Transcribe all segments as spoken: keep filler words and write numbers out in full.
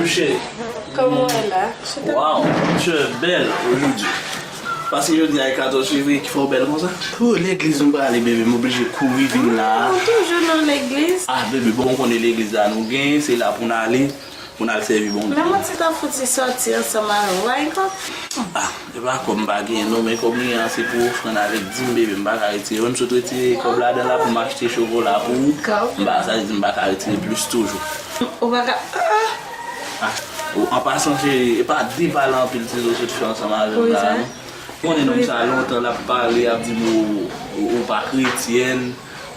Cheri. Kòman w ye la? Waw, tu es belle aujourd'hui. Paske jodi a e katòz fevriye ki fè w bèl konsa. Pou legliz m prale, bebe, m oblije kouri vin la. Ou toujou nan legliz? Ah, bebe, bon, ou konnen legliz la nou gen, se la pou n ale, pou n al sèvi Bondye. Men yon ti tan fouti sòti ansanm avè w, pa gen kòb? Ah, e pa kòb m pa genyen non, men kòb m genyen an se pou ofrann avèk dim, bebe, m pa ka retire. Wi, m sot retire kòb ladan la pou m achte chokola pou ou. M pa, sa vle di m pa ka retire plis toujou. Ou pa ka, ah, ah. Ah, ou, an pasan, cheri, e pa de pale anpil, Tizo sot fè ansanm avè m la, non. Konnen nonm sa lontan l ap pale, ap di m ou, ou, ou pa kretyèn,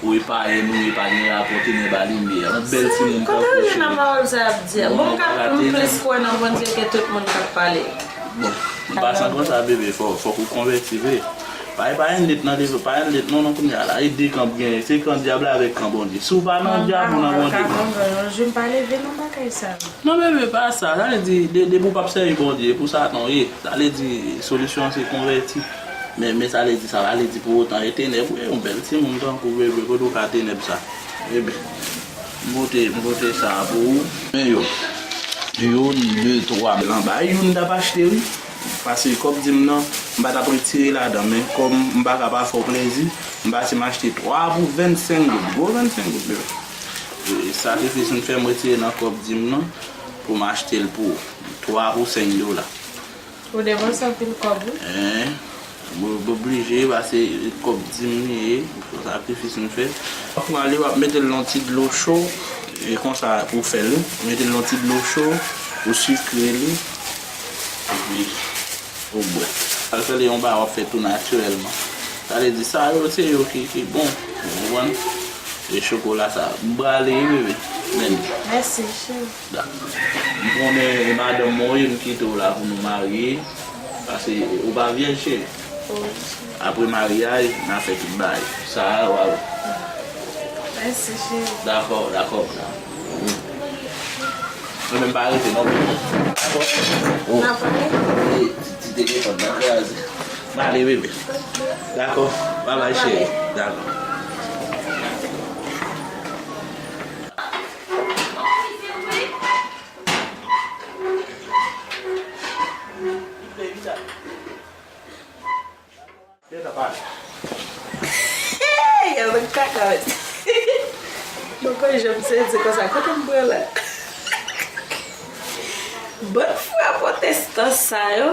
ou e payèn, ou e pa gen rapò tenèb a limyè. Yon bèl timoun tankou w, cheri. Kote w jwenn nan pawòl sa y ap di a? Bon, m ka, m plis kwè nan Bondye ke tout moun k ap pale. Bon, an pasan konsa, bebe, fò, fòk ou konvèti vre. Pa, pa yon lèt nan leve, pa yon lèt non, non, kounye a la. E de kan gen, se kan dyab la avèk kan Bondye. Si w pa nan dyab, ou nan Bondye. Mwen pa konprann, yon jou m pa leve nan bagay sa yo. Non, bebe, pa sa. Sa vle di, de, depi w p ap sèvi Bondye, pou Satan w ye. Sa vle di, solisyon an se konvèti. Men, men sa vle di, sa pa vle di pou otan e tenèb ou ye, yon bèl timoun tankou w, bebe, kote w ka tenèb sa? Bebe, m pote, m pote sa pou ou. Men yo, youn, de, twa, m anba youn t ap achte, wi. Paske kòb dim nan, m pa t ap retire ladan, men kòm m pa ka pa fè w plezi, m pase m achte twa pou vennsenk goud, gwo vennsenk goud, bebe. E, sakrifis m fè m retire nan kòb dim nan pou m achte l pou ou. Twa pou senk dola. Ou depanse anpil kòb, wi. Hein? M oblije, paske kòb dim li ye, sakrifis m fè. Ou ale, w ap mete l nan ti dlo cho, e konsa pou fè l, wi. Mete l nan ti dlo cho, ou sikre li, epi ou bwè. Al fè li yon bagay w ap fè tou natirèlman. Sa vle di, sa yo, se yo ki, ki bon, ou konprann? E chokola sa, m prale, wi, bebe. Men. Mèsi, cheri. Dakò. M konnen e madanm mwen w ye, m kite w la pou nou marye. Paske ou pa vyèj, cheri. Wi. Apre maryaj, n a fè tout bagay. Sa a, w a wè. Mèsi, cheri. Dakò, dakò. Mwen menm pa rete non. Dakò? Oh. N a pale? E, ti, ti telefòn nan kraze. M ale, bebe. Dakò. Bye bye, cheri. Dakò. Hey, yo, mwen kaka, mwen. Mwen konn jan m sezi konsa. Kote m pran la? Bann frè pwotestan sa yo.